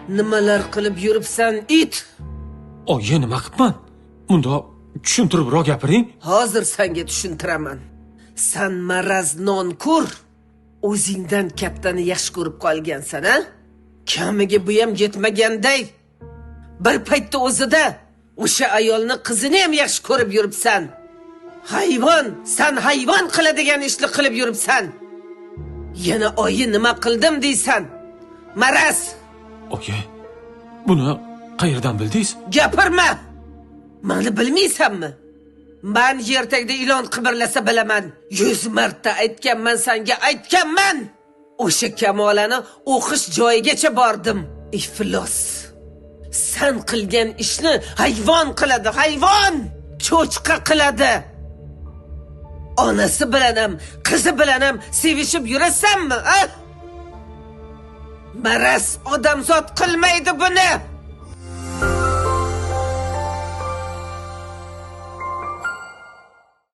Nimalar qilib yuribsan, it? Oyi, nima qilibman? Mundoq tushuntiribroq gapiring. Hozir senga tushuntiraman. San maraz nonko'r. O'zingdan kattani yaxshi ko'rib qolgansan, a? Kamiga bu ham yetmaganday. Bir paytda o'zida o'sha ayolni qizini ham yaxshi ko'rib yuribsan. Hayvon, san hayvon qiladigan ishni qilib yuribsan. Yana oyi nima qildim deysan. Maraz, Oyi, buni qayerdan bildingiz? Gapirma. Mani bilmaysanmi? Man yer tagida ilon qimirlasa bilaman. 100 marta aytganman senga, aytganman. O'sha Kamolani o'qish joyigacha bordim. Iflos. San qilgan ishni hayvon qiladi, hayvon! Cho'chqa qiladi. Onasi bilan ham, qizi bilan ham sevishib yurasanmi, a? Maraz, odamzod qilmaydi buni.